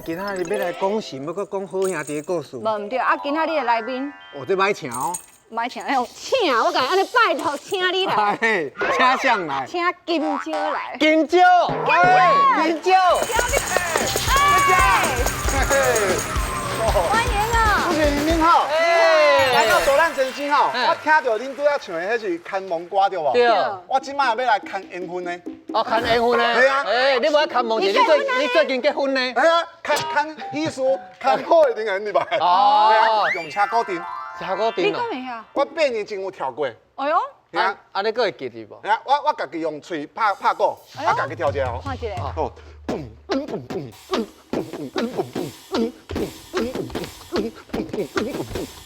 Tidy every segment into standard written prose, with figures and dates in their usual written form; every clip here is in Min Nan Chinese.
今仔日欲來講什麼？閣講好兄弟的故事。無毋對，啊，今仔日的來賓。哦，這歹請哦。歹請，哎，請我共按呢拜託請你來。嘿，請誰來？請金蕉來。金蕉，金蕉，歡迎啊！主持人您好，來到導覽先生吼，我聽著恁拄仔唱的彼是牽夢歌對無？對。我這擺欲來牽緣分呢。哦，牽緣分呢？對啊。欸，你無愛牽夢者，你最近結婚呢？係啊，牽牽喜事，牽好的姻緣對吧？哦。用車固定。車固定。你敢會曉？我8年前有跳過。哎喲。啊，啊，你閣會記得無？啊，我家己用喙拍拍鼓，我家己跳一下哦。看一下。好。嘣嘣嘣嘣嘣嘣嘣嘣嘣嘣嘣嘣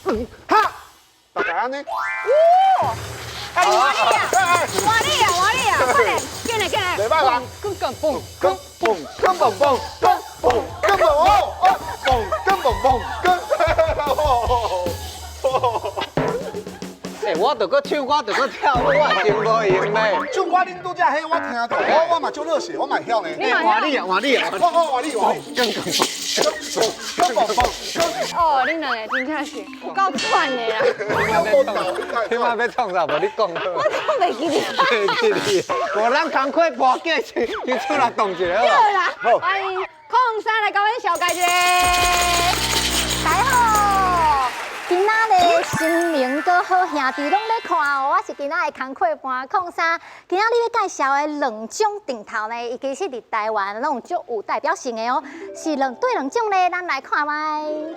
嘣哈！大概按呢。哇！哎，換你啊！換你啊！換你啊！快點，進來進來。袂歹吧？跟跟蹦跟蹦跟蹦蹦跟蹦跟蹦哦哦蹦跟蹦蹦跟。欸，我著閣唱歌，著閣跳舞，我真無閒咧。唱歌恁拄才彼我聽著，我嘛足熱血，我嘛會曉呢。換你啊，換你啊！我換你換你。跟跟跟蹦蹦跟。哦，恁兩個真正是有夠喘的啦。你嘛欲創啥？無你講。我都袂記得。袂記得。無咱工課跋筊去去厝內動一下。對啦。好。歡迎鄺生來共阮紹介一下。大家好。今仔日新明閣好兄弟攏咧看哦，我是今仔的工課伴鄺生。今仔日欲介紹的兩種陣頭呢，伊其實佇台灣攏有足有代表性的哦。是兩對兩種呢，咱來看覓。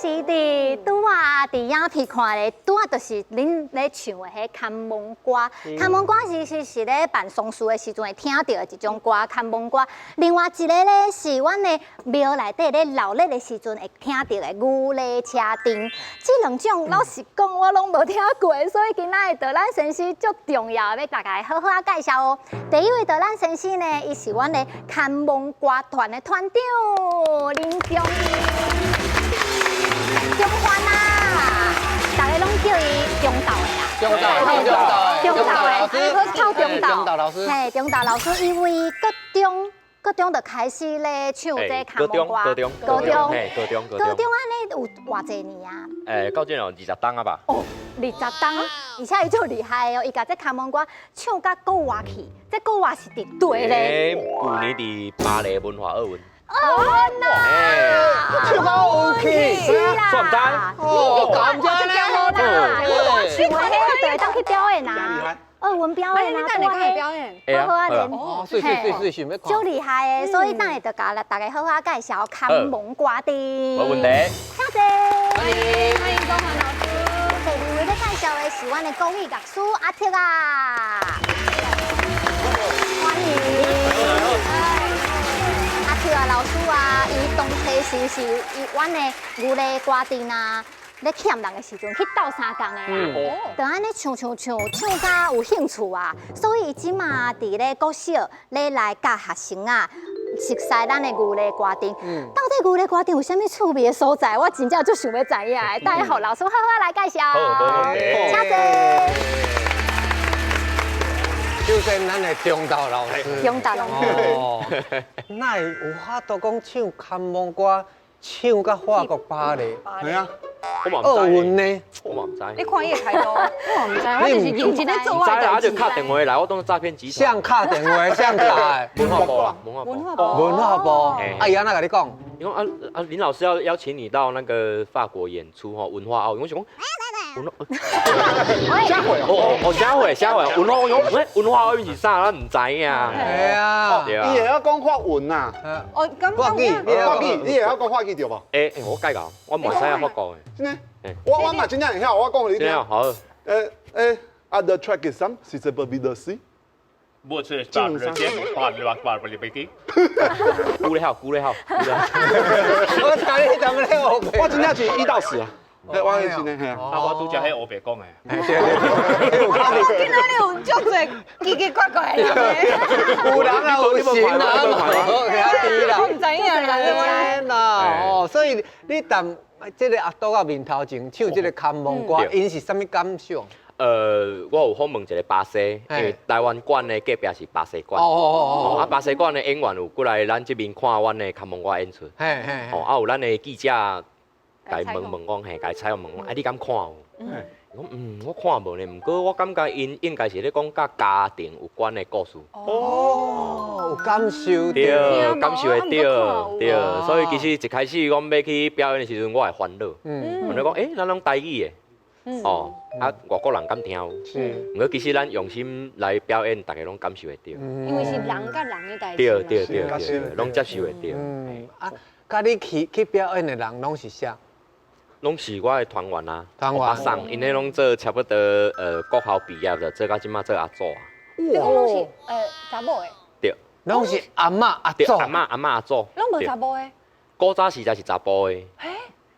是的，拄仔佇影片看咧，拄仔就是恁咧唱的彼牽夢歌。牽夢歌其實是咧辦喪事的時陣會聽著的一種歌，牽夢歌。另外一個咧是阮的廟內底咧鬧熱的時陣會聽著的牛犁車陣。這兩種老實講我攏無聽過，所以今仔日導覽先生足重要的，欲大家好好仔介紹哦。第一位導覽先生呢，伊是阮的牽夢歌團的團長林中義。中環啊，大家攏叫伊中道的啦。中道，中道，中道的，靠中道。中道老師。嘿，中道老師因為高中，高中就開始咧唱這牽夢歌。高中，高中，嘿，高中，高中按呢有偌濟年啊？欸，到這有20冬啊吧？哦，20冬，而且伊足厲害哦，伊共這牽夢歌唱甲國外去，這國外是佇佗咧。欸，舊年佇巴黎文化奧運。哦呐，唱到有去，是啦，算毋知？哦，敢知咧？你看彼個就會當去表演啊，奧運表演啊，你等下會表演，好好啊練，哦，水水水水，想欲看，足厲害的，所以等下就共大家好好介紹牽夢歌陣。無問題。請坐。歡迎歡迎鍾環老師。第二位欲介紹的是阮的國語樂師阿鐵啊，歡迎。阿鐵啊，老師啊，伊當初時是伊阮的牛犁歌陣啊，咧欠人的時陣去鬥相共的啦，就按呢唱唱唱唱甲有興趣啊，所以伊這馬佇咧國小咧來教學生啊，熟悉咱的牛犁歌陣。到底牛犁歌陣有啥物趣味的所在？我真正足想欲知影的，等下予老師好好來介紹。好，無問題。請坐。首先，咱的中道老師。中道老師。哦，哪會有法度講唱牽夢歌，唱到法國巴黎？係啊。奧運呢？我嘛毋知。你看伊的態度，我嘛毋知，我就是認真咧做我的代誌。就敲電話來，我當作詐騙集團。誰敲電話？誰敲的？文化部啦，文化部。文化部。啊，伊按怎共你講？伊伊講啊啊林老師要邀請你到那個法國演出吼，文化奧運，我想講。文化啥會哦哦，啥會啥會文化奧運，喂文化奧運是啥？咱毋知影。係啊，對啊伊會曉講法文啊，哦，咁法語，法語，你會曉講法語對無？欸欸，我改搞，我嘛會使法國的。真的？我嘛真正會曉，我講予你聽。好。欸啊，the track is some，是這不比的 C。我是把人間把把把把飛機。估咧好，估咧好。我聽你怎麼咧學？我真正是1到10啊。我是真的，嘿啊。啊，我拄則彼烏白講的。對對對。今仔日有足濟奇奇怪怪的人。有人啊，有神啊，好，遐低啦。我毋知影啦。啦，哦，所以你踮這個阿杜仔面頭前唱這個牽夢歌，𪜶是啥物感想？我有訪問一個巴西，因為台灣館的隔壁是巴西館。哦哦哦。啊，巴西館的演員有過來咱這邊看阮的牽夢歌演出。嘿嘿。哦，啊有咱的記者，共問問講，嘿，共採訪問講，啊你敢看無？伊講嗯，我看無呢，毋過我感覺𪜶應該是咧講佮家庭有關的故事。哦，有感受對，感受會著，對，所以其實一開始講欲去表演的時陣，我會煩惱。煩惱講，欸，咱攏台語的。哦，啊，外國人敢聽有？是。毋過其實咱用心來表演，大家攏感受會著。因為是人佮人的代誌。對對對對，攏接受會著。嗯，啊，佮你去表演的人攏是啥？攏是我的團員啊，團員。歐巴桑，𪜶咧攏做差不多國校畢業就做到這馬做阿祖啊。你講攏是查某的？對。攏是阿嬤阿祖。阿嬤阿嬤阿祖。攏無查某的。古早時才是查埔的。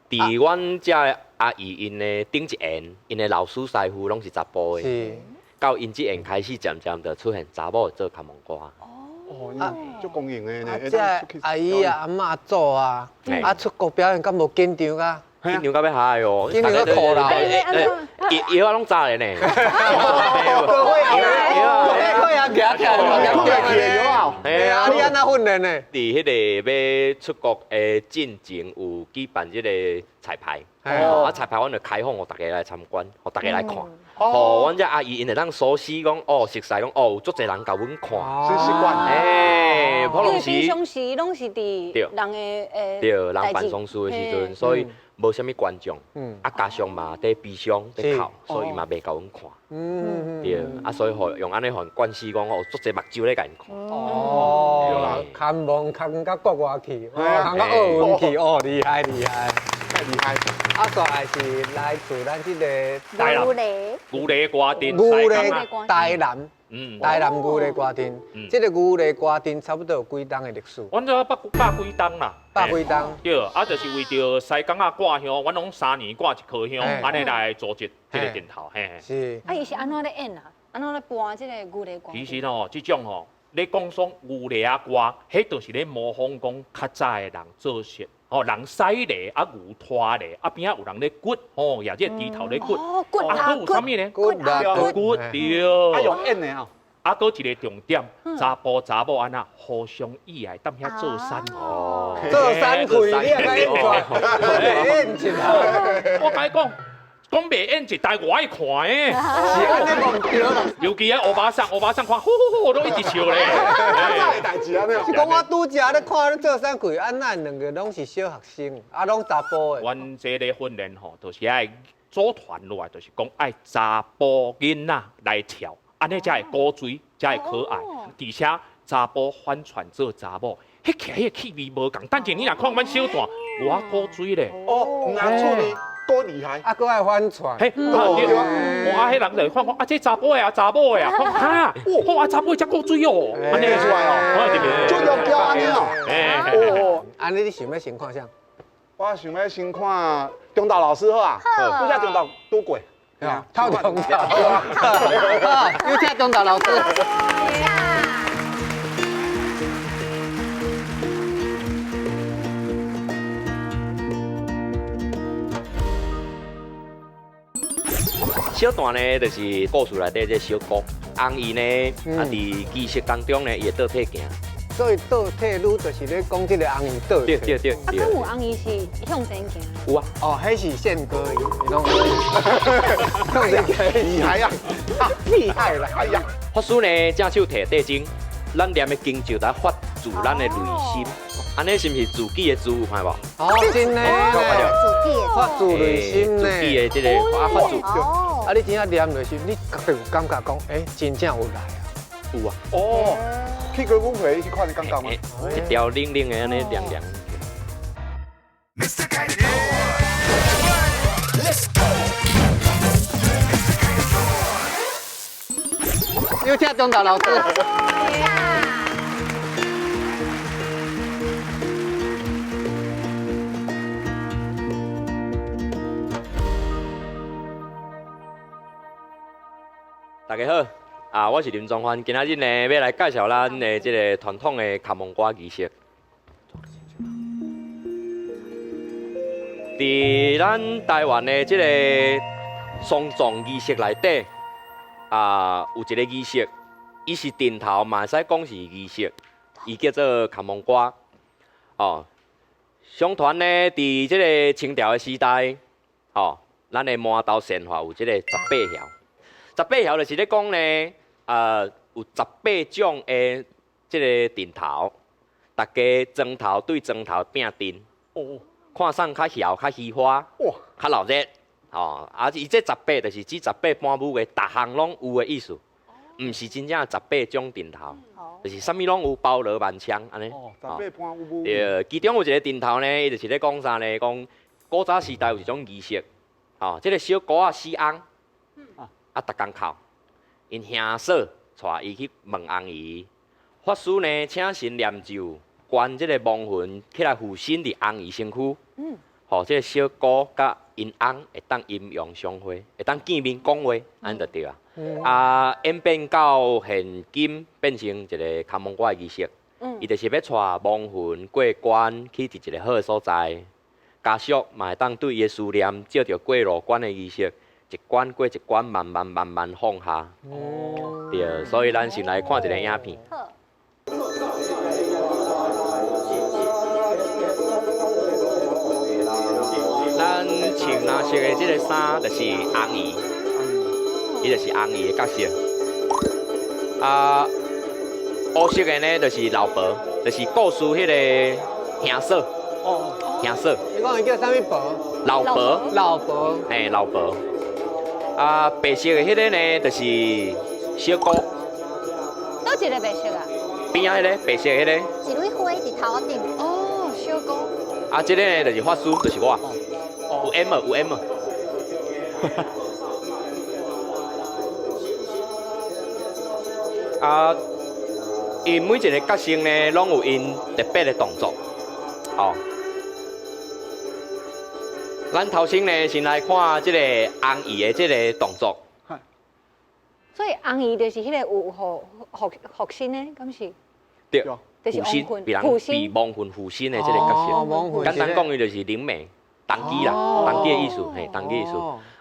佇阮遮的阿姨𪜶的頂一緣，𪜶的老師師傅攏是查埔的。是。到𪜶這緣開始，漸漸就出現查某做牽夢歌。哦，足光榮的呢。這阿姨啊、阿嬤、阿祖啊，啊出國表演敢無緊張啊？緊張到欲害哦！緊張到哭啦！藥仔攏紮咧呢。高血壓，高血壓行起來，困袂去的藥啊！嘿啊，你按怎訓練的？佇彼個欲出國的進前有舉辦這個彩排，啊彩排阮就開放予大家來參觀，予大家來看。哦，阮遮阿姨𪜶會當熟悉講，哦，熟似講，哦，有足濟人共阮看，是習慣。欸，普通時。因為平常時攏是佇人的對，人辦喪事的時陣，所以無啥物觀眾，啊加上嘛佇悲傷佇哭，所以嘛袂共阮看。對，啊所以予用按呢予𪜶慣勢講，哦，足濟目睭咧共𪜶看。哦，牽夢牽到國外去，牽到奧運去，哦，厲害厲害，太厲害！啊，煞來是來自咱這個牛犁，牛犁歌陣，牛犁台南，台南牛犁歌陣，這個牛犁歌陣差不多有幾冬的歷史？阮這百幾冬啦，百幾冬。對，啊，就是為著西港仔掛香，阮攏3年掛一顆香，按呢來組織這個陣頭，嘿。是。啊，伊是按怎咧演啊？按怎咧搬這個牛犁歌？其實吼，這種吼，咧講說牛犁仔歌，彼就是咧模仿講較早的人做事。哦，人駛犁啊，牛拖犁啊，邊仔有人咧掘，吼，舉這個鋤頭咧掘，啊，閣有啥物咧？掘掘對。啊，用演的哦。啊，閣一個重點，查埔查某按怎互相意愛，踮遐做山。哦，做山開，你也該演出來，演出來。我共你講，講袂演一代我愛看的。是按呢講對啦。尤其啊，歐巴桑，歐巴桑看，呼呼呼，我攏一直笑咧。啥代誌按呢？是講我拄才咧看恁做山開，啊，咱兩個攏是小學生，啊，攏查埔的。阮這个訓練吼，就是愛組團落來，就是講愛查埔囡仔來跳，按呢才會古錐，才會可愛，而且查埔反串做查某，彼起來彼個氣味無仝。等陣你若看阮小段，偌古錐咧。哦，毋通處理。多厲害！啊，閣愛反串。嘿，對，啊，彼人就看講啊，這查埔的啊，查某的啊，講哈，哇，啊，查埔的遮古錐哦，按呢出來哦，就要叫按呢哦。哦，按呢你想欲先看啥？我想欲先看中道老師好啊，拄才中道拄過，透中道，有請中道老師。小段呢，就是故事內底這小姑紅姨呢，啊，佇儀式當中呢，伊會倒退行。所以倒退嚕就是咧講這個紅姨倒退。對對對。啊，敢有紅姨是向前行？有啊。哦，彼是憲哥伊，攏向前行。厲害啊！厲害啦！哎呀，法師呢，正手提地鐘，咱念的經就來發自咱的內心。按呢是毋是自己的字有看無？哦，真的，自己的發自內心自呢。己的這個啊發自。哦啊，你真正念落去，你家己有感覺講，欸，真正有來啊。有啊。哦，去過阮回彼款的感覺嗎？一條冷冷的按呢涼涼。有請中道老師。大家好，啊，我是林宗範，今仔日呢欲來介紹咱的這個傳統的牽亡歌儀式。佇咱台灣的這個喪葬儀式內底，啊，有一個儀式，伊是陣頭嘛，會使講是儀式，伊叫做牽亡歌。哦，相傳呢，佇這個清朝的時代，哦，咱的饃頭神話有這個十八枵。十八枵就是咧講呢，有十八種的這個陣頭，大家磚頭對磚頭拼陣，哦，看啥較囂、較虛華，哇，較鬧熱，哦，啊，伊這十八就是指十八般武藝，逐項攏有的意思，毋是真正十八種陣頭，就是啥物攏有，包羅萬象按呢。哦，十八般武藝。對，其中有一個陣頭呢，伊就是咧講啥呢？講古早時代有一種儀式，哦，這個小姑仔死翁。啊，逐工哭，𪜶兄嫂帶伊去問翁姨，法師呢請神念咒，懸這個亡魂起來附身佇翁姨身軀，予這個小姑佮𪜶翁會當陰陽相會，會當見面講話，按呢就對啊。啊，演變到現今變成一個牽亡歌的儀式，伊就是欲帶亡魂過關去佇一個好的所在，家屬嘛會當對伊的思念，借著過路關的儀式。一關過一關，慢慢慢慢放下。哦，對，所以咱先來看一個影片。咱穿藍色的這個衫就是紅姨，伊就是紅姨的角色。啊，烏色的呢就是老婆，就是故事彼個兄嫂。哦，兄嫂。你講伊叫啥物婆？老婆。老婆。嘿，老婆。啊，白色的彼個呢，就是小姑。佗一個白色啊？邊仔彼个白色彼个。一蕊花佇頭頂。哦，小姑。啊，這個呢就是法師，就是我。有 M 有 M。啊，𪜶每一个角色呢，攏有𪜶特別的動作。哦。咱頭先呢，先來看這個紅姨的這個動作。所以紅姨就是彼個有予附身的，敢是？對，就是附身，亡被人魂附身被亡魂附身的這個角色。簡單講，伊就是靈媒、童乩啦，童乩的意思，嘿，童乩意思。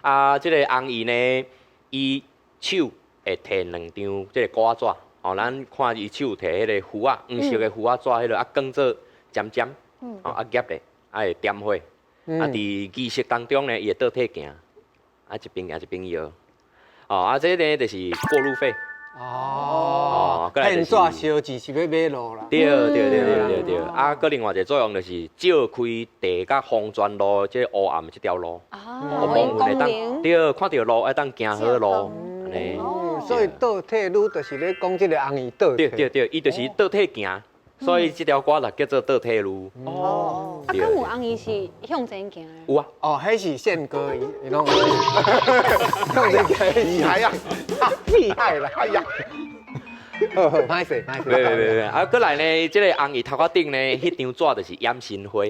啊，這個紅姨呢，伊手會提兩張這個歌紙，哦，咱看伊手提彼個符仔，黃色的符仔紙，彼個啊，捲做尖尖，哦，啊夾咧，啊會點火。啊！佇儀式當中呢，伊會倒退行，啊一邊行一邊搖。哦，啊這个呢就是過路費。哦，騙紙燒錢是欲買路啦。對對對對對對。啊，閣另外一個作用就是照開地佮黃泉路這個烏暗這條路。哦，亡魂會當對，看著路會當行好路。按呢。所以倒退路就是咧講這個紅姨倒退。對對對，伊就是倒退行。所以這條歌就叫做倒退路。哦，啊，敢有紅姨是向前行的？有啊。哦，彼是憲哥，伊攏向前行，厲害啊！厲害啦！哎呀，好好，歹勢歹勢。袂袂袂袂，啊，閣來呢，這個紅姨頭殼頂呢，彼張紙就是掩身花。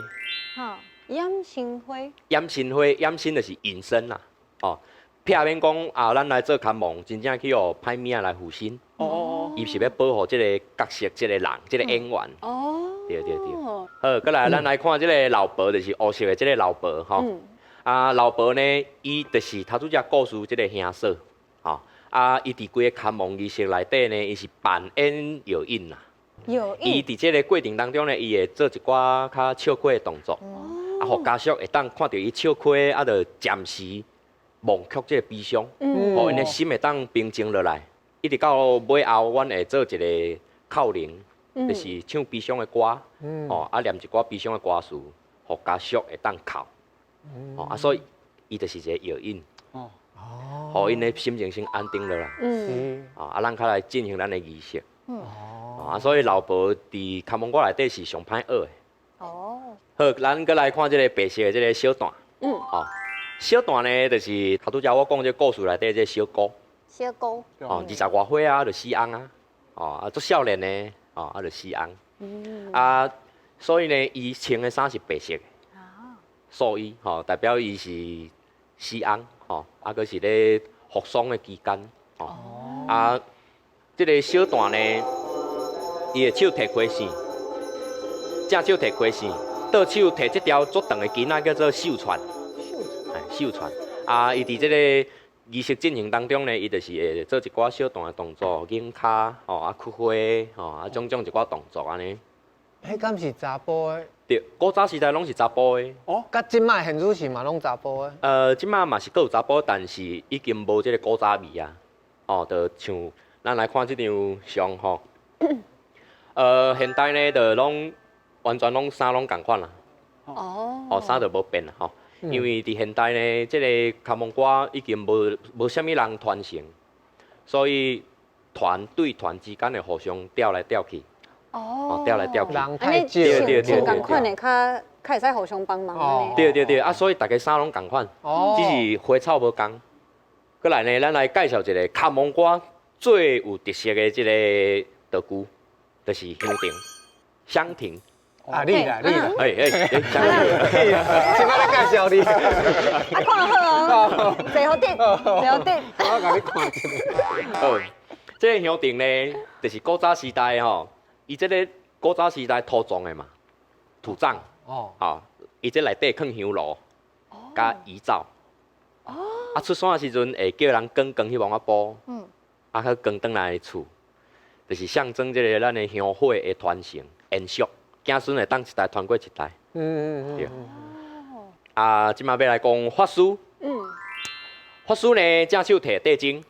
掩身花。掩身花，掩身就是隱身啦。哦，避免講啊，咱來做牽亡，真正去予歹物仔來附身。哦，伊是欲保護這個角色、這個人、這個演員。哦，對對對。好，閣來咱來看這個老婆，就是烏色的這個老婆吼。啊，老婆呢，伊就是頭拄才故事這個兄嫂，吼。啊，伊佇規個牽亡儀式內底呢，伊是扮演藥引啦。藥引。伊佇這個過程當中呢，伊會做一寡較笑詼的動作，啊，予家屬會當看著伊笑詼，啊，就暫時忘卻這個悲傷，予𪜶的心會當平靜落來。一直到尾後，阮會做一個哭靈，就是唱悲傷的歌，哦，啊念一寡悲傷的歌詞，予家屬會當哭，哦，啊所以伊就是一個藥引，哦，予𪜶的心情先安定落來，哦，啊咱較來進行咱的儀式，哦，啊所以老婆佇牽亡歌內底是上歹學的。哦，好，咱閣來看這個白色的這個小段，哦，小段呢，就是頭拄才我講這個故事內底這個小姑，小姑，哦，20外歲啊，就死翁啊，哦，啊，足少年呢，哦，啊，就死翁，啊，所以呢，伊穿的衫是白色的，素衣，吼，代表伊是死翁，吼，啊，閣是咧服喪的期間，哦，啊，這個小段呢，伊的手提開線，正手提開線，倒手提這條足長的巾仔叫做繡串，哎，繡串，啊，伊佇這個儀式進行當中呢，伊就是會做一寡小段的動作，擰跤，吼，啊，開花，吼，啊，種種一寡動作按呢。彼敢是查埔的？對，古早時代攏是查埔的。哦，佮這擺現如時嘛攏查埔的。這擺嘛是閣有查埔，但是已經無這個古早味啊。哦，就像咱來看這張相吼。現代呢，就攏完全攏衫攏仝款啦。哦。哦，衫就無變啦吼。因為佇現代呢，這個牽亡歌已經無啥物人傳承，所以團對團之間會互相調來調去。哦，調來調去。人太少。對對對對。仝款的較較會使互相幫忙。對對對，啊，所以大家衫攏仝款，只是花草無仝。閣來呢，咱來介紹一個牽亡歌最有特色的這個道具，就是香亭。香亭。啊，你啦，你啦，哎哎哎，香亭，這擺來介紹你。啊，看好哦，坐予直，坐予直。我共你看一下。好，這個香亭呢，就是古早時代吼，伊這個古早時代土葬的嘛，土葬。哦。吼，伊這內底囥香爐，佮遺照。哦。啊，出山的時陣會叫人捲光彼網仔布。啊，去扛轉來厝，就是象徵這個咱的香火會傳承延續。子孫會當一代傳過一代。對。啊，這擺欲來講法師。法師呢，正手提地鐘，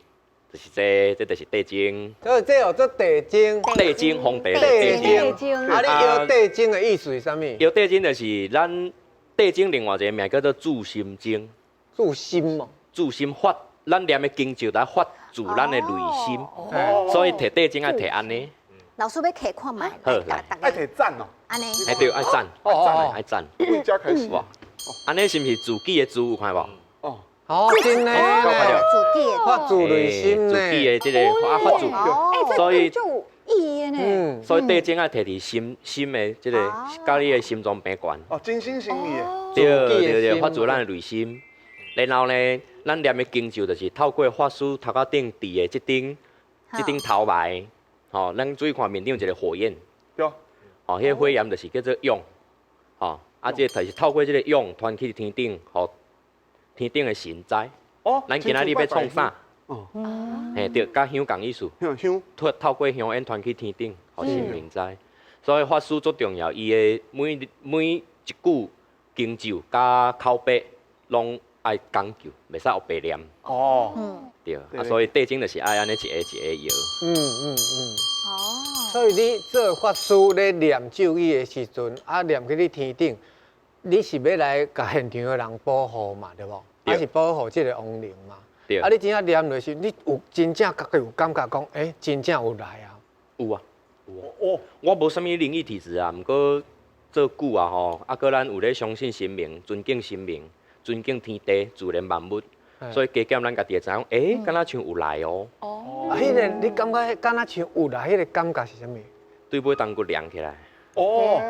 就是這，這就是地鐘。這這叫做地鐘。地鐘，皇帝的地鐘。啊，你搖地鐘的意思是啥物？搖地鐘就是咱地鐘另外一個名叫做注心鐘。注心哦。注心法，咱念的經咒來發自咱的內心。所以提地鐘愛提按呢。老師欲提看覓，好來，愛提讚哦，按呢，哎對，愛讚，愛讚，為遮開始，按呢是毋是自己的字有看無？哦，好真的，自己的發自內心自己的這個發發自，所以就有意義呢。所以地鐘愛提佇心心的這個，佮你的心臟病懸。哦，真心誠意的。對對對，發自咱的內心。然後呢，咱念的經咒就是透過法師頭殼頂佇的這頂頭牌。吼，咱注意看面頂有一個火焰，對，吼，彼個火焰就是叫做勇，吼，啊，這個就是透過這個勇傳去天頂，予天頂的神知。哦，咱今仔日欲創啥？哦，嘿，對，佮香仝意思。香，透過香煙傳去天頂，予神明知。所以法師足重要，伊的每一句經咒佮口白，攏愛講究，袂使烏白念。哦，對，啊，所以地鐘就是愛按呢一个一个搖。哦。所以你做法師咧念咒語的時陣，啊念去你天頂，你是欲來共現場的人保護嘛，對無？還是保護這個亡靈嘛？對。啊，你真正念落時，你有真正家己有感覺講，欸，真正有來啊？有啊，有啊。哦，我無啥物靈異體質啊，毋過做久啊吼，啊，閣咱有咧相信神明，尊敬神明。尊敬天地、自然萬物，所以加減咱家己會知影，欸，敢若像有來哦。哦，啊，彼個你感覺敢若像有來，彼個感覺是啥物？對尾胴骨涼起來。哦，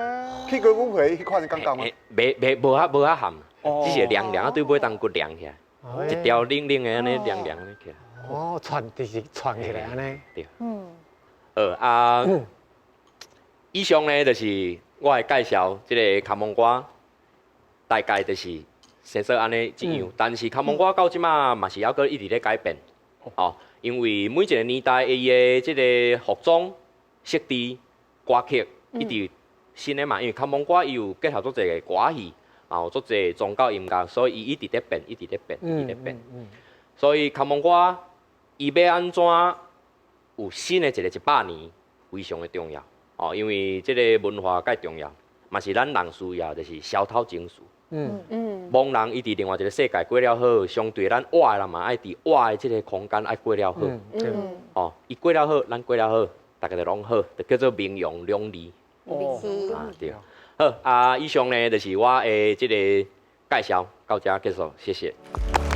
去過骨皮彼款的感覺嗎？袂袂無遐無遐譀，只是涼涼啊，對尾胴骨涼起來，一條冷冷的按呢涼涼按呢起來。哦，傳就是傳起來按呢。對。好啊，以上呢就是我會介紹這個牽亡歌，大概就是。先說按呢一樣，但是牽亡歌到這馬嘛是猶閣一直咧改變，哦，因為每一個年代伊的這個服裝設置、歌曲一直新的嘛，因為牽亡歌伊有結合足濟個歌戲，啊有足濟宗教音樂，所以伊一直咧變，一直咧變，一直咧變。所以牽亡歌伊欲按怎有新的一個100年，非常的重要。哦，因為這个文化蓋重要，嘛是咱人需要，就是消透情緒。亡人伊佇另外一个世界過了好，相對咱活的人嘛愛佇活的這个空間愛過了好。哦，伊過了好，咱過了好，大家就攏好，就叫做名揚兩利。哦，啊對。好啊，以上呢就是我的這个介紹，到這結束，謝謝。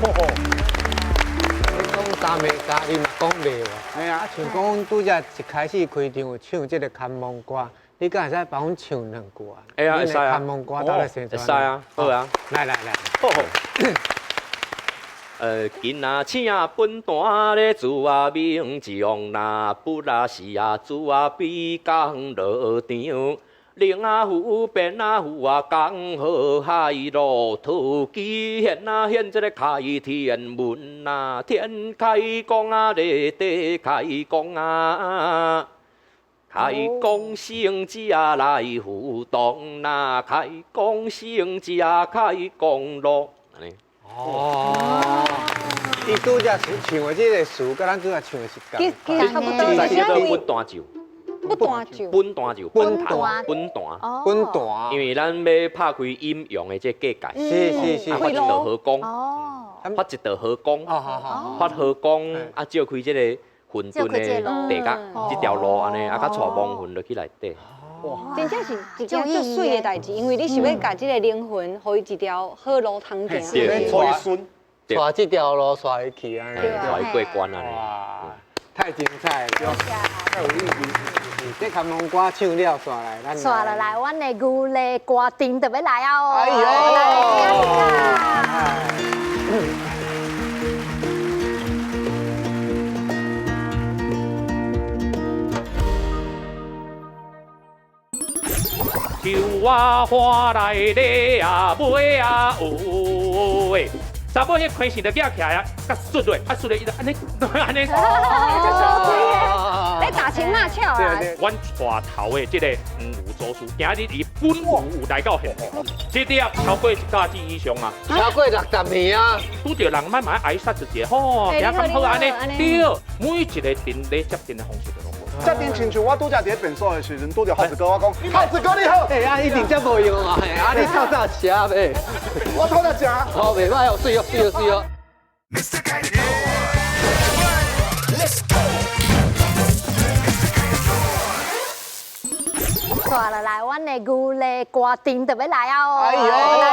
你講三昧三，你嘛講袂喎。哎呀，啊，像講拄才一開始開場有唱這个牽亡歌，你敢會使幫阮唱兩句啊？會啊，會使啊。牽亡歌到底生會使啊，好啊。來來來。今仔請本單咧主啊名將，若不啊是啊主啊比江落场，灵啊湖边啊湖啊江河海路土基现啊现这个开天门啊，天开光啊咧地开光啊，開光聖者來互動啊，開光聖者開光路。哦，伊拄才唱的這个詞，佮咱拄才唱的是仝。其實差不多。這叫做本單咒。本單咒。本單咒。本單。本單。本單。因為咱欲拍開陰陽的這個結界。是是是。發一道火光。哦。發一道火光。發火光，啊，照開這个混沌的地角，這條路按呢，啊，佮帶亡魂落去內底。哇，真正是一件足媠的代誌，因為你是欲共這个靈魂，予伊一條好路通行，對，帶這條路帶伊去按呢，帶伊過關按呢。哇，太精彩了，太有意義。這牽亡歌唱了，煞來，咱煞落來，阮的牛犁歌陣就欲來啊哦！哎呦，來聽聽。求我花來咧啊，尾啊有诶，查某彼开心就举起來啊，佮摔落，啊摔落伊就按呢按呢，咧打情罵俏啊！阮帶頭的這个黃牛祖師，今日伊本牛有來到現場，這粒超過一甲子以上啊，超過60年啊！拄著人慢慢挨殺一下吼，行咁好按呢，對，每一个陣咧接陣的方式都攏無。這陣親像我拄才佇咧便所的時陣，拄著孝子哥，我講孝子哥你好。哎，啊，一定這無用啊，嘿，啊，你透早食呗。我透早食。好，袂歹哦，媠哦，媠哦，媠哦。煞落來，阮的牛犁歌陣就欲來啊哦！哎呦，來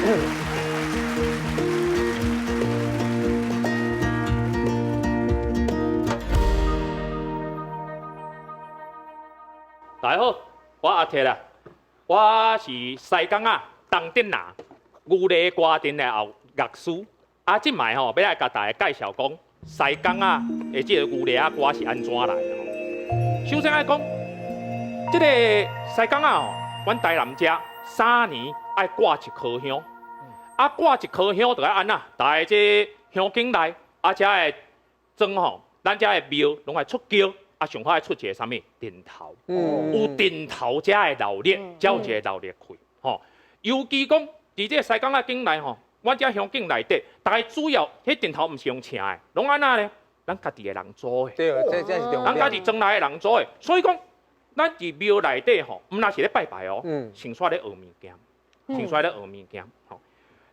聽聽。大家好，我阿鐵啦，我是西港仔東鎮仔牛犁歌陣的後樂師。啊，這擺吼欲來共大家介紹講西港仔的這个牛犁仔歌是按怎來的吼。首先愛講，這个西港仔吼，阮台南遮3年愛掛一顆香，啊掛一顆香就愛按怎？大家這香井內啊，遮的庄吼，咱遮的廟攏愛出轎。啊，上好愛出一个啥物陣頭，有陣頭才會鬧熱，才有一个鬧熱氣吼。尤其講佇這个西港仔境內吼，阮遮鄉境內底，大家主要彼陣頭毋是用請的，攏按怎咧？咱家己的人做的。對，這這是重點。咱家己莊內的人做的，所以講，咱佇廟內底吼，毋若是咧拜拜哦，先煞咧學物件，先煞咧學物件吼。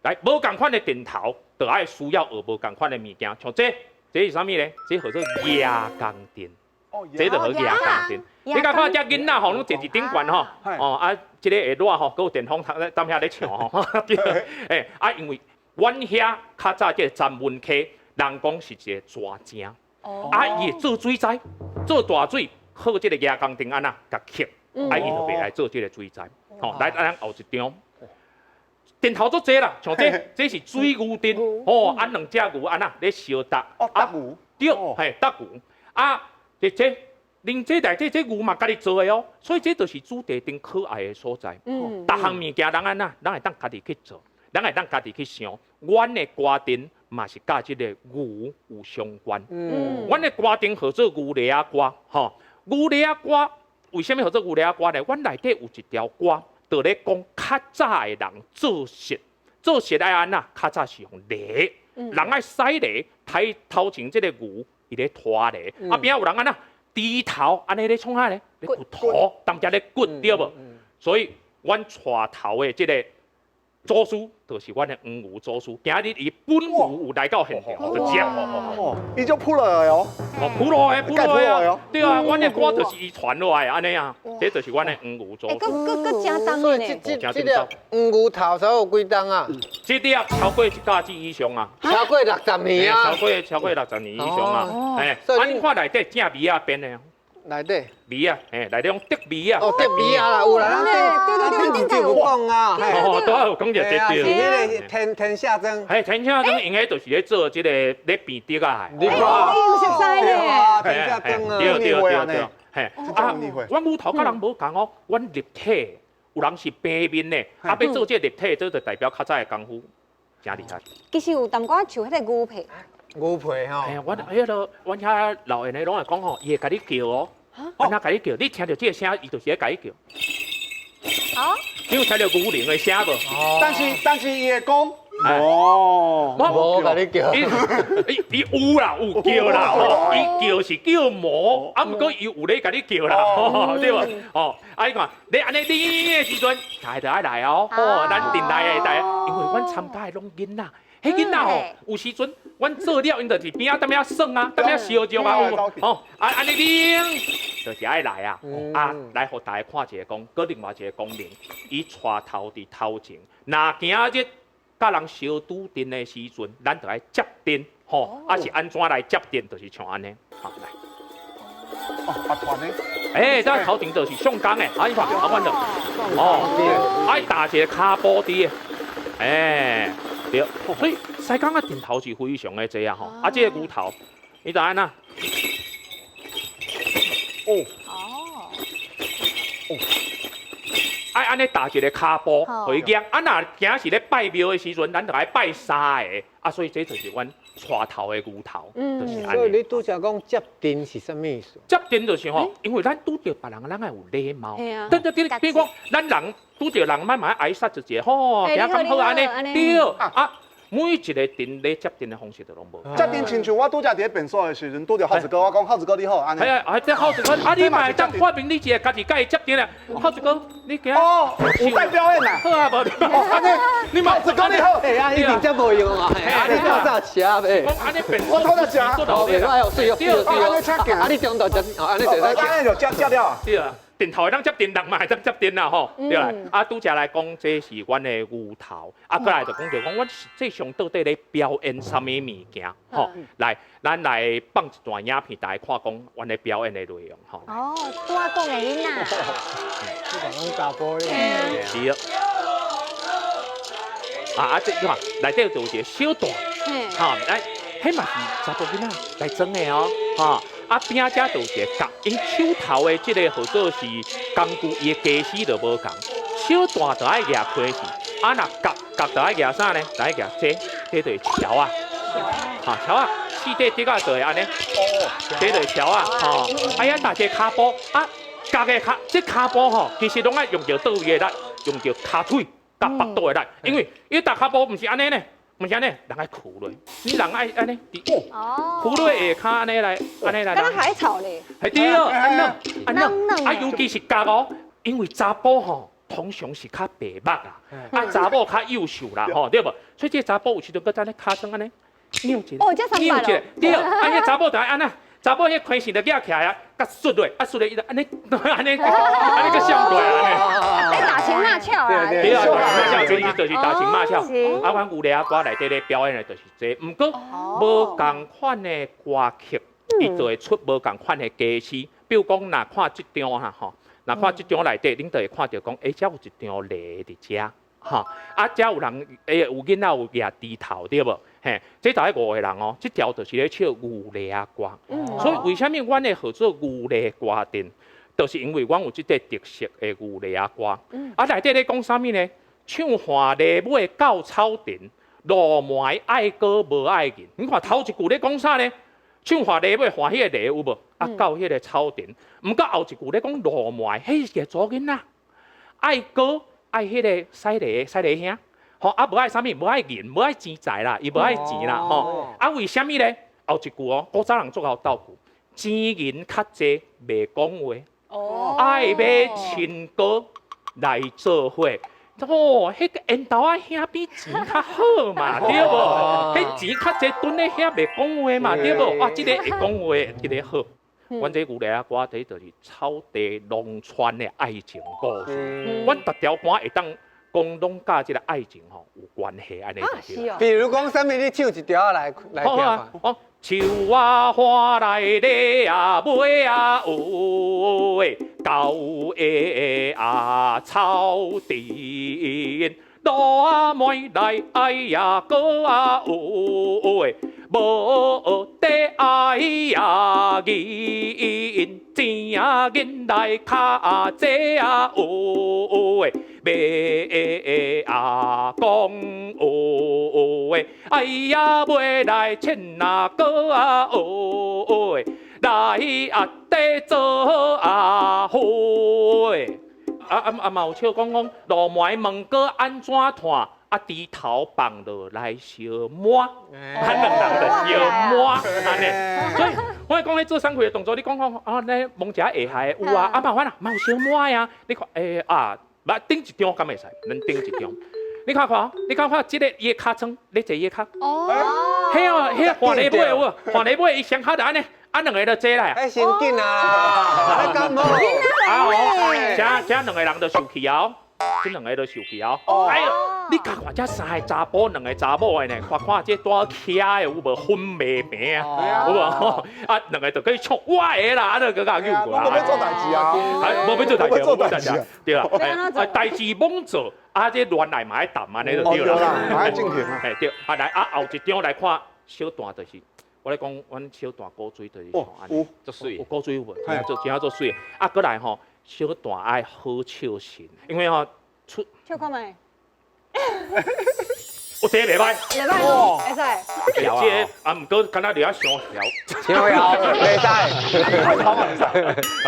來，無仝款的陣頭，就愛需要學無仝款的物件，像這，這是啥物咧？這號做壓鋼陣。這就號壓鋼陣。你敢看這囡仔吼，攏坐佇頂懸吼，哦啊，這个會熱吼，閣有電風踮遐咧唱吼。欸啊，因為阮遐較早這个詹文溪，人講是一个蛇精，啊，伊會做水災，做大水，靠這个壓鋼陣按怎共吸，啊，伊就袂來做這个水災。吼，來，咱後一張，陣頭足濟啦，像這，這是水牛陣，吼，啊，兩隻牛按怎咧相搭，哦，搭牛，對，嘿，搭牛，啊。這這，恁這內底這牛嘛家己做的哦，所以這就是主題燈可愛的所在。逐項物件人按怎，人會當家己去做，人會當家己去想。阮的歌陣嘛是佮這个牛有相關。阮的歌陣號做牛犁仔歌，吼，牛犁仔歌為啥物號做牛犁仔歌呢？阮內底有一條歌，就咧講較早的人做事，做事愛按怎？較早是用犁，人愛駛犁，抬頭前這个牛。伊咧拖犁，啊邊仔有人按怎？豬頭按呢咧創啥咧？咧掘土，當遮咧掘對無？所以阮帶頭的這個祖師就是阮的黃牛祖師。今日伊本牛有來到現場，就這。哦，伊就鋪落來哦。哦，鋪落來，鋪落來啊！對啊，阮的歌就是伊傳落來按呢啊，這就是阮的黃牛祖師。閣閣閣真重所以呢。這這這粒黃牛頭才有幾重啊？這粒超過一甲子以上啊！超過60年啊！超過60年以上啊！哎，啊，你看內底正米仔編的。內底米啊，嘿，內底用竹米啊。哦，竹米啊啦，有啦，咱頂頂就有講啊。哦，都有講著這對。是彼個天天下莊。嘿，天下莊𪜶彼就是咧做這個咧編竹仔。你看，有熟悉咧。天下莊啊。對對對對。嘿，啊，阮牛頭佮人無仝哦，阮立體有人是平面的，啊，欲做這個立體，這就代表較早的功夫誠厲害。其實有淡薄仔像彼個牛皮。牛皮吼。嘿，阮彼個阮遐老緣的攏會講吼，伊會共你叫哦。按怎共你叫？你聽著這個聲，伊就是咧共你叫。哦。你有聽著牛鈴的聲無？但是伊會講，哦，無共你叫。伊伊有啦，有叫啦，吼，伊叫是叫無，啊，毋過伊有咧共你叫啦，對無？哦，啊，你看，你按呢你的時陣，大家就愛來哦，吼，咱陣內的大家，因為阮參加的攏囡仔。彼囡仔吼，有時陣阮做了，𪜶就佇邊仔踮遐耍啊，踮遐相祝啊，吼，啊按呢恁就是愛來啊，啊來予大家看一下講，閣另外一個功能，伊帶頭佇頭前，若今日佮人相拄陣的時陣，咱就愛接陣，吼，啊是按怎來接陣，就是像按呢，好來。哦，啊團呢？欸，這頭前就是上工的，啊你看，啊阮就，哦，愛踏一個跤步佇的，欸。對，所以西港仔陣頭是非常的濟啊吼，啊這個牛頭，你知按怎？哦，哦，哦，愛按呢踏一个跤步，予伊行。啊，若今是咧拜廟的時陣，咱就愛拜三个，啊，所以這就是阮帶頭的牛頭，就是按呢。所以你拄才講接陣是啥物意思？接陣就是吼，因為咱拄著別人，咱愛有禮貌。對對對，比如講，咱人拄著人，咱嘛愛挨殺一下，吼，行較好按呢。對，啊。每一個陣咧接陣的方式都攏無。接陣親像我拄才佇咧便所的時陣，拄著孝子哥，我講孝子哥你好，按呢。係啊，啊這孝子哥，啊你嘛會當看明你一個家己佮伊接陣啊。孝子哥，你今哦，有在表演啦。好啊，無。哦，按呢，你孝子哥你好。欸，啊，一定遮無用啊，啊你透早食唄。按呢便我透早食。哦，袂歹哦，媠哦，媠哦，按呢車行。啊你中晝食，哦按呢就會使。按呢就食食了啊。對啊。陣頭會當接陣，人嘛會當接陣啦吼，對啦。啊，拄才來講，這是阮的牛頭，啊，閣來就講著講，阮實際上到底咧表演啥物物件？吼，來，咱來放一段影片，大家看講阮咧表演的內容吼。哦，拄仔講的囡仔。你講查埔咧。是啊。啊啊！這你看內底就有一個小段，吼，來，彼嘛是查埔囡仔來裝的哦，吼。啊，邊仔遮就有一個角，𪜶手頭的這個號做是工具，伊的家私就無仝。小段就愛舉開去，啊若角角就愛舉啥呢？就愛舉這，這就是橋仔。哈，橋仔，四塊竹仔做的按呢。這就是橋仔，吼。啊，遐踏一个跤步，啊，角的跤，這跤步吼，其實攏愛用著佗位的力，用著跤腿佮腹肚的力，因為伊踏跤步毋是按呢呢。毋是按呢，人愛屈落，你人愛按呢，屈落下跤按呢來，按呢來。敢若海草咧。係對，按呢，按呢，啊，尤其是角哦，因為查埔吼，通常是較白目啦，啊，查某較幼秀啦，吼，對無？所以這查埔有時陣閣按呢跤踭按呢，扭一下，扭一下，對，啊，彼查某就愛按呢。查某彼開線就舉起來啊，佮摔落，啊摔落伊就按呢，按呢，按呢閣閃過來按呢。咧打情罵俏啊！對啊，打情罵俏，其實就是打情罵俏。啊，阮牛犁仔歌內底咧表演的就是這個，毋過無仝款的歌曲，伊就會出無仝款的家私。比如講，若看這張哈吼，若看這張內底，恁就會看著講，欸，遮有一張犁佇遮，吼，啊，遮有人，欸，有囡仔有舉豬頭對無？嘿，這大概五個人哦，這條就是咧唱牛犁仔歌。所以為啥物阮會號做牛犁歌陣？就是因為阮有這個特色的牛犁仔歌。啊，內底咧講啥物呢？唱旱犁尾到草田，路糜愛歌無愛銀。你看頭一句咧講啥呢？唱旱犁尾旱彼個犁有無？啊，到彼個草田。毋過後一句咧講路糜，彼是個查某囡仔愛歌愛彼個駛犁駛犁兄。吼啊，無愛啥物，無愛銀，無愛錢財啦，伊無愛錢啦，吼。啊，為啥物咧？後一句哦，古早人足𠢕鬥句，錢銀較濟袂講話，愛買親哥來做伙。哦，彼個緣投仔兄比錢較好嘛，對無？彼錢較濟，蹲咧遐袂講話嘛，對無？啊，這个會講話，這个好。阮這牛犁仔歌，這就是草地農村的愛情故事。阮逐條歌會當講攏佮這个愛情吼有關係，按呢就對。比如講啥物，你唱一條來來聽看。哦，樹仔花來咧啊，尾啊有的狗的啊草田，路啊妹來愛呀哥啊有的，無得愛呀銀，錢啊銀來較濟啊有的。欲啊講話，哎呀，買來千啊個啊哦來啊得做啊伙。啊啊啊！嘛有笑講講，露糜問哥按怎炭？啊，豬頭放落來相抹，啊兩人就相抹，按呢。所以我講咧做送氣的動作，你講講啊，咧摸一下下有啊，啊嘛反啊，嘛有相抹呀。你看，啊。來頂一張敢會使？咱頂一張。你看看，你看看，這个伊的尻川咧坐伊的跤。哦。彼哦，彼換禮尾有無？換禮尾伊先跤就按呢，啊兩個就坐來。哎，先緊啊！你敢無？啊哦，這兩個人就受氣哦，這兩個都受氣哦。哎呦，你共看這三个查埔，兩個查某的呢，看看這帶徛的有無粉袂平啊？有無？啊，兩個就去唱我的啦，啊，就閣共救過來。無欲做代誌啊！無欲做代誌，無欲做代誌，對啦。啊，代誌罔做，啊，這戀愛嘛愛談按呢就對啦。嘛愛進行啊。嘿對，啊來啊後一張來看小段就是，我咧講，阮小段古錐就是像按呢，足媠，有古錐有無？真正足媠。啊，閣來吼，小段愛好笑神，因為吼出。笑看覓？我這個袂歹，袂歹哦，會使。這個啊，毋過敢若伫遐傷潲，傷潲，袂使。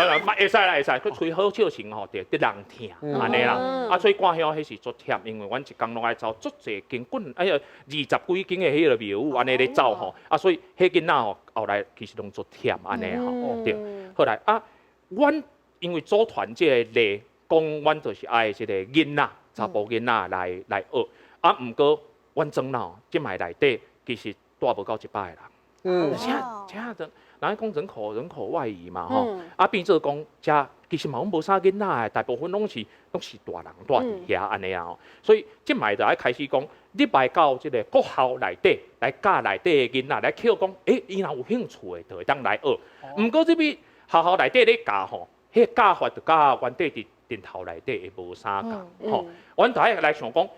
啊，會使啦，會使。佢吹好笑聲吼，就得人聽，按呢啦。啊，所以趕曉彼是足忝，因為阮一工攏愛走足濟間，滾哎呀二十幾間的彼个廟宇按呢咧走吼。啊，所以彼囡仔吼後來其實攏足忝按呢吼。對，後來啊，阮因為組團這个例講，阮就是愛這个囡仔，查埔囡仔來來學。啊，毋過阮莊腦這擺內底其實帶無到100個人。這這的，人講人口外移嘛吼，啊變做講這其實嘛攏無啥囡仔的，大部分攏是大人蹛佇遐按呢啊吼，所以這擺就愛開始講，你來到這个國校內底來教內底的囡仔來抾講，伊若有興趣的，就會當來學。毋過這邊學校內底咧教吼，彼个教法就佮原底佇殿頭內底會無相仝吼。阮就愛來想講，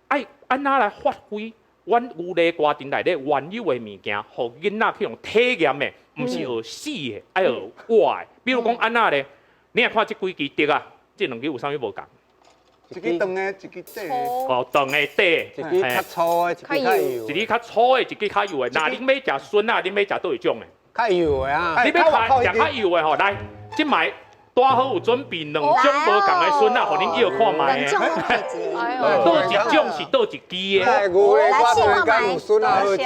愛按怎來發揮阮牛犁歌陣內底原有的物件，予囡仔去用體驗的，毋是學死的，愛學活的。比如講按怎咧？你若看這幾支笛仔，這兩支有啥物無仝？一支長的，一支短的。哦，長的短的，一支較粗的，一支較幼。一支較粗的，一支較幼的。若恁欲食筍仔，恁欲食佗一種的？較幼的啊。你欲食較幼的吼，來，這擺拄好有準備兩種無仝的筍仔，予恁搖看覓。兩種攏配一个。佗一種是佗一支的。來，牛犁歌陣敢有筍仔好食？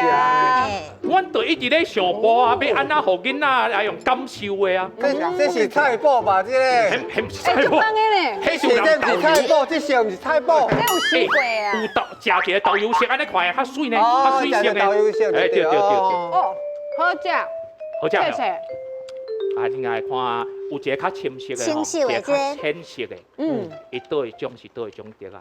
阮就一直咧想辦法，欲按怎予囡仔來用感受的啊。這是菜脯吧？這個。彼毋是菜脯。彼是有這毋是菜脯，這是毋是菜脯？這有試過啊。有豆，食一个豆油色，按呢看的較媠呢，較媠色的。豆油色。哎，對對對對。哦，好食。好食。謝謝。啊，你來看，有一个較深色的，一個較淺色的。伊佗一種是佗一種竹仔？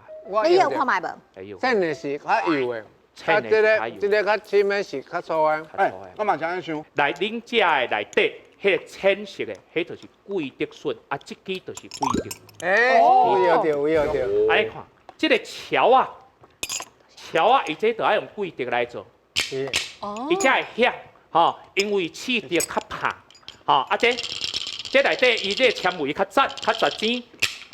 你有看覓無？淺的是較幼的。啊，這个較深的是較粗的。哎，我嘛是按呢想。來，恁食的內底，彼个淺色的，彼就是桂竹筍，啊，這支就是桂竹。哎，有搖著，有搖著。啊，你看，這个橋仔，橋仔，伊這就愛用桂竹來做。是。哦。伊才會響，吼，因為刺竹較拍，吼，啊這這內底伊這个纖維較窄，較實尖。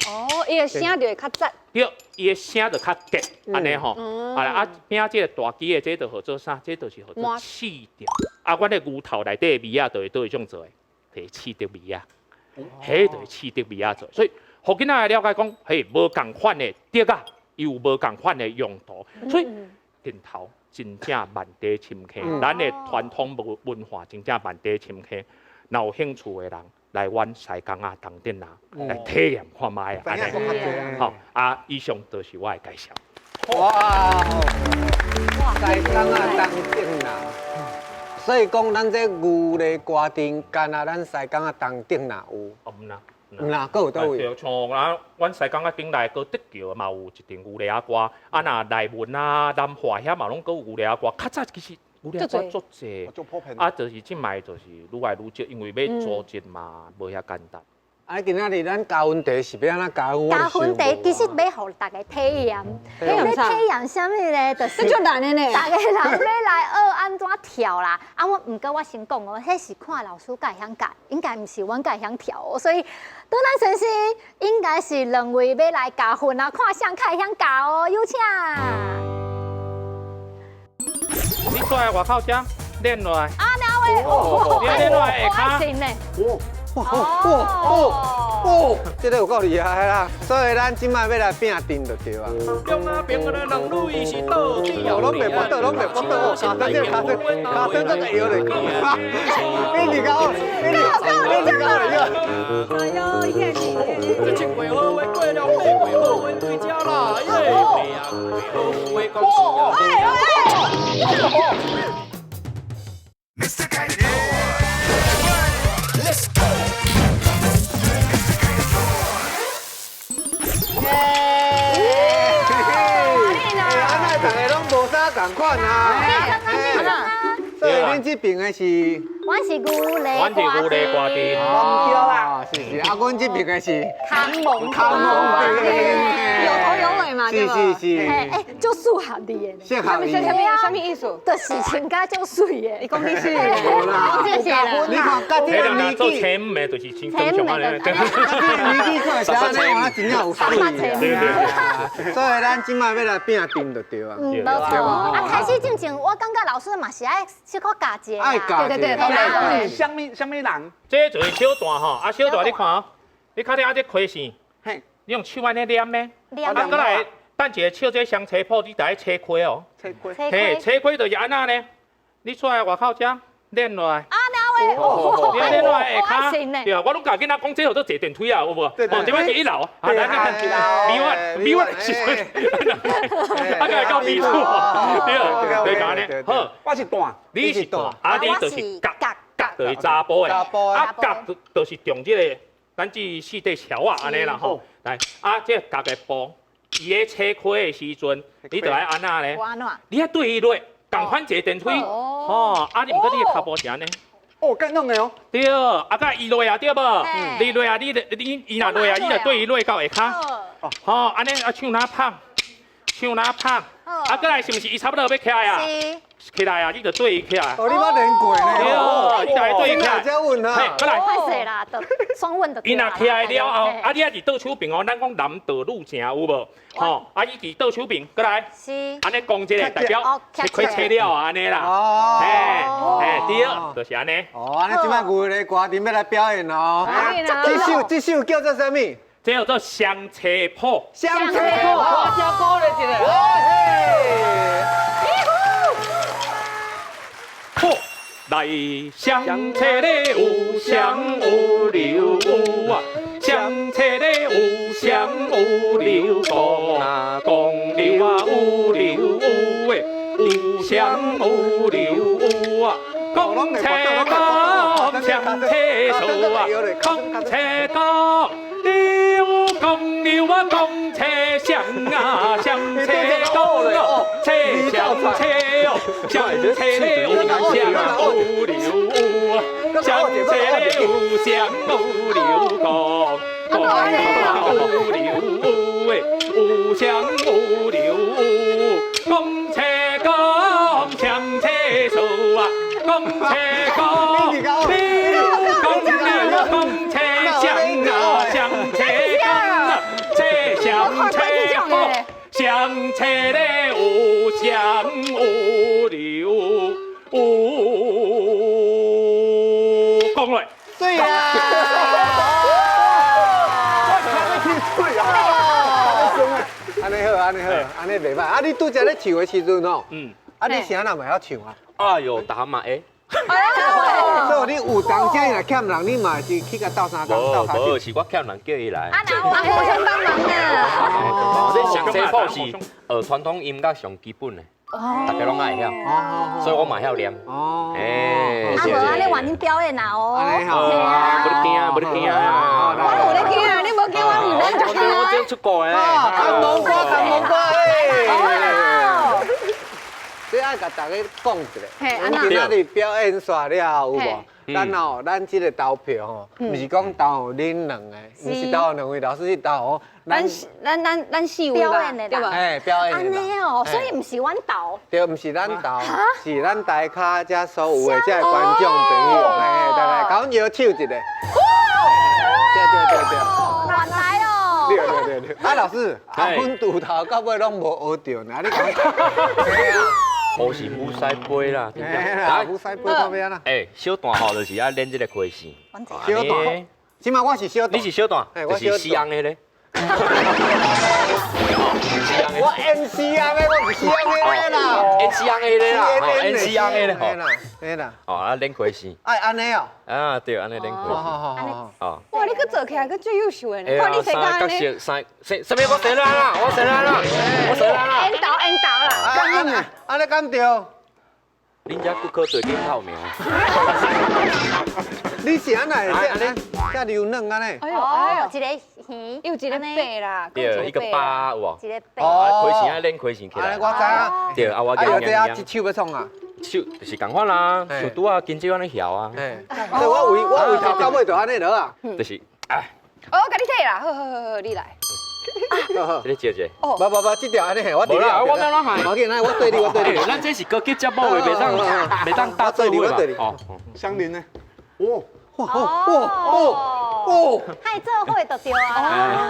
哦，伊的聲就會較窄。對，伊的聲就較結，按呢吼。啊啊，邊仔這个大支的，這就號做啥？這就是號做刺竹。啊，阮的牛頭內底的米仔，就是佗一種做的？就是刺竹米仔，彼就是刺竹米仔做。所以，予囡仔來了解講，嘿，無仝款的竹仔，伊有無仝款的用途。所以，陣頭真正萬地深坑，咱的傳統文化真正萬地深坑。若有興趣的人來阮西港仔東鎮仔來體驗看覓啊，按呢，吼啊，以上就是我的介紹。哇！西港仔東鎮仔，所以講咱這牛犁歌陣，干焦咱西港仔東鎮仔有。哦，毋啦，毋啦，閣有佗位？對，像啊，阮西港仔境內閣竹橋嘛有一陣牛犁仔歌，啊若內文啊、南華遐嘛攏閣有牛犁仔歌。較早其實牛犁歌足濟，啊，就是這擺就是愈來愈少，因為欲組織嘛無遐簡單。啊，今仔日咱加分題是欲按怎加分？加分題其實欲予大家體驗，體驗啥欲體驗啥物咧？就是這足難的呢。大家人欲來學按怎跳啦。啊，我毋過我先講哦，彼是看老師敢會曉教，應該毋是阮敢會曉跳哦。所以，拄咱先生應該是兩位欲來加分啊，看誰較會曉教哦，有請。你蹛來外口遮練落來。啊，兩位，哦，你練落來下跤。呢。哇哇哇哦！這個有夠厲害啦，所以咱這擺欲來拼陣就對啊。哦，攏袂跋倒，攏袂跋倒哦，跤身這跤身，跤身這個搖咧。你你講，你你你講來搖。哎呦，一片仝款啊！所以恁這邊的是，阮是牛犁，阮是牛犁歌陣，對啦，是是。啊，阮這邊的是牽夢牽夢陣，有頭有尾嘛，是是是。哎，足適合你的，適合你。啥物啥物意思？就是穿甲足媠的。伊講你是，你看，佮這個年做青的，就是穿正常的。這個年紀看是按呢，我真正有媠。所以咱這擺欲來拼陣就對啊。嗯，無錯。啊，開始進前，我感覺老師嘛是愛小可教一下。愛教。對對對，啥物啥物人？這就是小段吼，啊小段你看哦，你看這啊這開線，你用手按呢捏的，啊閣來等一下笑這雙車譜，你就愛切開哦。切開。嘿，切開就是按怎呢？你蹛來外口遮練落來。啊，兩位，你練落來下跤，對啊，我攏共囡仔講這號做坐電梯啊，有無？哦，這擺是一樓，啊，咱看美婉，美婉是，啊，閣來到美處，對，對，按呢，好，我是段，你是段，啊，你就是角，角就是查埔的，啊，角就是中這个，咱這四塊橋仔按呢啦吼，來，啊，這角的步，伊咧切開的時陣，你就愛按怎咧？你愛對伊落，仝款坐電梯，吼，啊，你毋過你的跤步是按呢？哦，閣弄的哦。對，啊，閣伊落啊，對無？你落啊，你你伊若落啊，你就對伊落到下跤。吼，按呢啊，手若拍，手若拍，啊，閣來是毋是伊差不多欲起來啊？起來啊！你就對伊起來。哦，你捌練過呢？對，你就愛對伊起來。這穩啊！嘿，閣來。歹勢啦，就雙穩就。伊若起來了後，啊，你抑佇倒手邊哦，咱講男倒女正有無？吼，啊，伊佇倒手邊，閣來。是。按呢講這个代表切開切了啊，按呢啦。哦。嘿，嘿，對，就是按呢。哦，按呢這擺牛犁歌陣欲來表演哦。這首這首叫做啥物？這叫做雙車譜。雙車譜，我聽鼓勵一下。來雙車咧有雙有六有啊，雙車咧有雙有六公啊公六啊有六有的，有雙有六有啊，公車公雙車數啊，公車公六公六啊公車雙啊雙車公哦，車雙車哦，雙車咧有雙有六啊，雙車咧有雙有六公，公六有六的，有雙有六，公車公雙車數啊，公車公六公六公車雙啊雙車公啊，車雙車哦，雙車咧有雙有六有講落。對啊！我聽咧聽水啊！按呢好，按呢好，按呢袂歹。啊，你拄才咧唱的時陣吼，啊，你啥人袂曉唱啊？哎呦，逐項嘛會。所以你有當時若欠人，你嘛是去共鬥相共鬥跤無無，是我欠人叫伊來。啊，那我互相幫忙啊！這上西譜是學傳統音樂上基本的，大家攏愛曉，所以我嘛曉念。哦。哎，啊無按呢換恁表演啊哦。按呢吼。無咧驚，無咧驚。我有咧驚，你無驚我有咧驚。我真出國的。看蒙瓜，看蒙瓜，哎。這愛共大家講一下，阮今仔日表演煞了後有無？咱哦，咱這個投票吼，毋是講投予恁兩個，毋是投予兩位老師，是投予咱咱咱咱四位吧，對吧？哎，表演的。按呢哦，所以毋是阮投。對，毋是咱投，是咱台跤遮所有的這個觀眾朋友，哎，來來，共阮搖手一下。對對對對。原來哦。對對對對。啊，老師，啊，阮由頭到尾攏無學著呢，你講。烏是烏西杯啦，來烏西杯到尾啦。哎，小段吼就是愛練這個開線。小段，這馬我是小段。你是小段，就是西安的咧。我 N 西安的，我是西安的啦。 N 西安的咧啦，N 西安的咧吼。嘿啦。哦，啊練開線。愛按呢哦。啊對，按呢練開線。好好好。哇，你閣做起來閣最優秀的，看你生甲按呢。三三啥物？我生啦，我生啦，我生啦。引導引導啦。按呢，按呢敢對？恁遮骨科最緊透明。你是按呢？按呢？遮溜軟按呢？哎呦哎呦，一個耳，又一個八啦，對，一個八有無？一個八。哦，開線愛練開線起來。我知影。對，啊我。哎呦，這啊，這手欲創啊？手就是仝款啦，像拄仔緊張按呢搖啊。對，我為我為頭到尾就按呢落啊。就是，哎。哦，我共你提啦，好好好好，你來。這個借者。哦。無無無，這條按呢，我無啦，我免怎害。無緊，來我對你，我對你。咱這是高級節目的，袂當袂當打對你，我對你。哦，相鄰呢？哦，哇哦哦哦！嗨，做伙就對啊。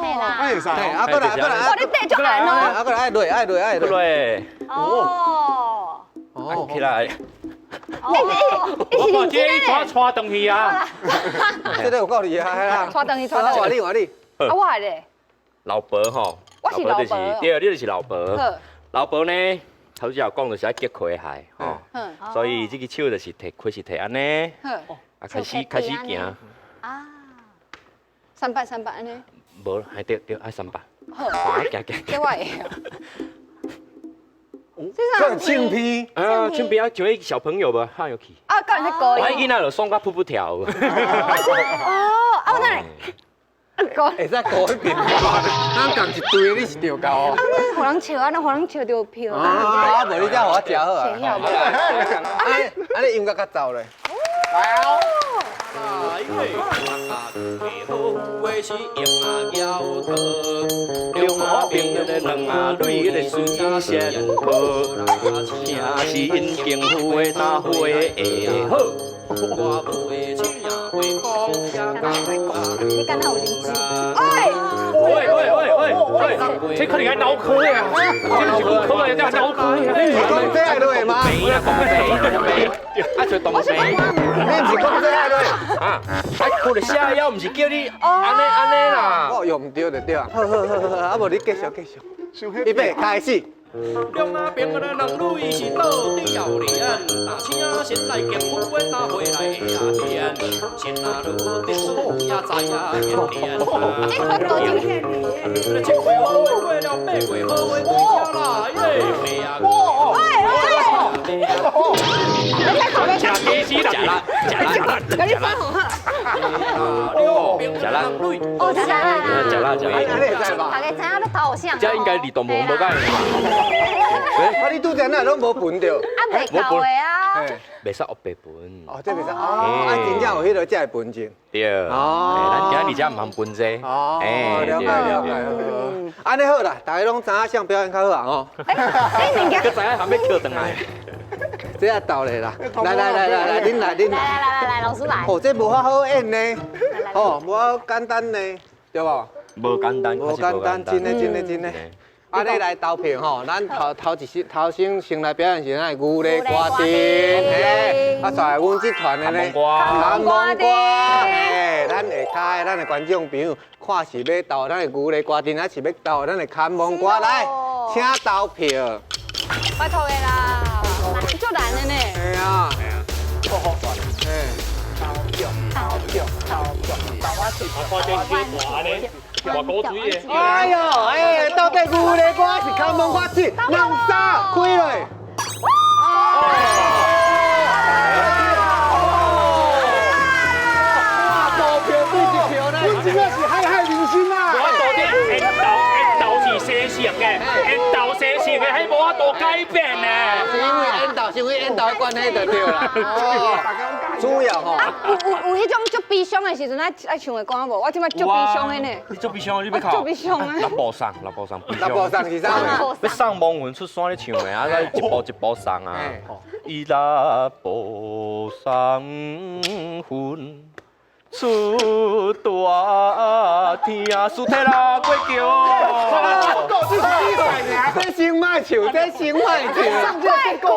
嘿啦。哎，會使。啊，過來過來。哇，你缀足硬哦。啊，過來愛落愛落愛落。哦。哦。起來。我這你怎帶轉去啊？這個有夠厲害啦！帶轉去，帶轉去。換你換你。啊，我咧。老婆吼，我是老婆。對，你就是老婆。老婆呢，頭先有講就是愛結開海吼，所以這個手就是提開始提按呢，啊開始開始行。啊。三百三百按呢？無，還對對，愛三百。好。行行。這我會。這唱片啊，唱片啊，像彼小朋友無，哈有去。啊，敢有彼歌？我囡仔就爽甲噗噗跳。哦，啊，我等下。會使高彼邊，咱仝一堆，你是著夠哦。啊，予人笑，啊，予人笑著票。啊，無你遮予我食好啊。啊，按呢音樂較奏咧。來哦。你敢若有認知？哎！喂喂喂喂喂，這可能愛腦科啊！這毋是骨科啊，這腦科。你是講這愛落嗎？啊，做動病。你毋是講這愛落？啊，啊，可能下腰，毋是叫你按呢按呢啦。我用毋著就對啊。好好好好，啊無你繼續繼續。預備開始。兩仔邊的兩女是倒吊臉，大請先來敬夫的大回來下邊，先啊女得数也知啊连连。七月五月过了八月好话对遮来耶，啊！食鸡翅啦，食啦，食啦，食啦，食啦，哦，食啦，食啦，食啦，大家知影欲投啥？這應該兒童無無解。啊，你拄才哪攏無分著？啊，袂夠的啊。袂使黑白分。哦，這袂使哦，啊，真正有彼個才會分證。對。哦。咱今日遮毋通分這。哦，了解了解。按呢好啦，大家攏知影啥表演較好啊吼。哎，你物件。閣知影還欲抾轉來。這也斗咧啦！來來來來來，恁來恁來。來來來來，老師來。哦，這無遐好演呢，哦，無遐簡單呢，對無？無簡單，無簡單，真的真的真的。啊，你來投票吼，咱頭頭一先頭先先來表演是咱的牛咧歌陣，嘿，啊，再來阮這團的呢，牽蒙歌，嘿，咱下跤的咱的觀眾朋友看是欲投咱的牛咧歌陣，還是欲投咱的牽蒙歌？來，請投票。拜託的啦，足難的呢。嘿啊。看见小大安呢，大古水的。哎呦，哎，到底牛的歌是牵梦歌？一、两、三，开落。哇，五票对一票呢，阮真正是海海人生啊！我到底缘投缘投是生性的，缘投生性的，彼无法度改变呢。是因为缘投，是因为缘投的关系就对啦。哦，主要吼，有彼种足悲伤的时阵，爱爱唱的歌无？我这摆足悲伤的呢。你足悲伤，你欲哭？足悲伤的。六步送，六步送，六步送是啥？欲送亡魂出山咧唱的啊，一步一步送啊。伊六步送魂出大厅，输体啦过桥。这是比赛尔，这先莫唱，这先莫唱。怪怪。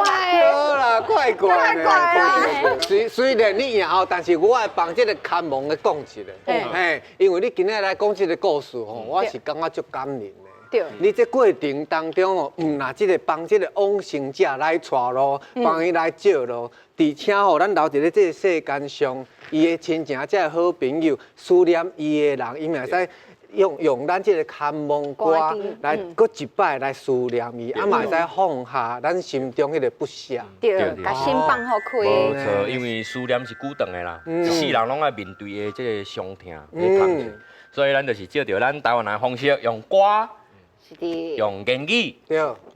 好啦，怪怪。怪怪。虽然你赢后，但是我爱帮这个牵梦的讲一下。嘿，因为你今仔来讲这个故事吼，我是感觉足感人的。对。你这过程当中哦，毋若这个帮这个往生者来带路，帮伊来照路，而且吼，咱留伫咧这个世间上，伊的亲情、这个好朋友、思念伊的人，伊嘛会使用咱这个牵梦歌来阁一摆来思念伊，啊嘛会使放下咱心中彼个不舍。对，共心放予开。无错，因为思念是久长的啦，一世人拢爱面对的这个伤痛、这个痛苦，所以咱就是借著咱台湾人的方式，用歌，用言语、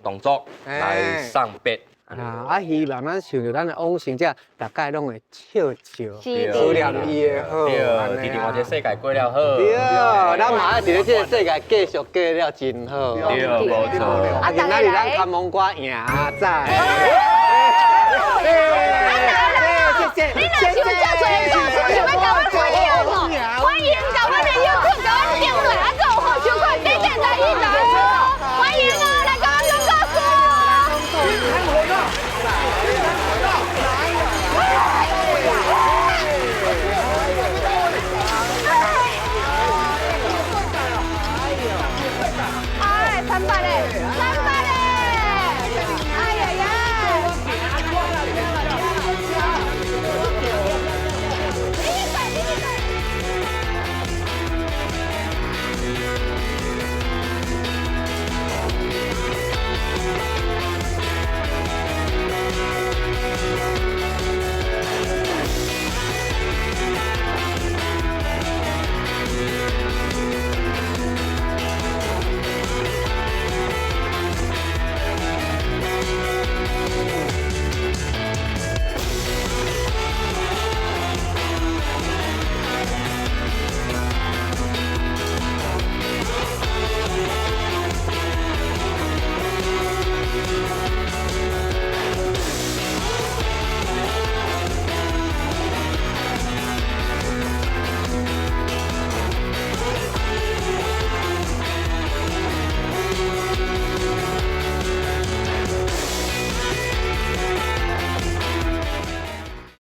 动作来送别。啊，希望咱想著咱的往生者，逐家拢会笑笑，思念伊的好。对，伫另外一个世界过了好。对，咱嘛爱伫咧这个世界继续过了真好。对，无错。啊，今仔日咱牵梦歌赢仔。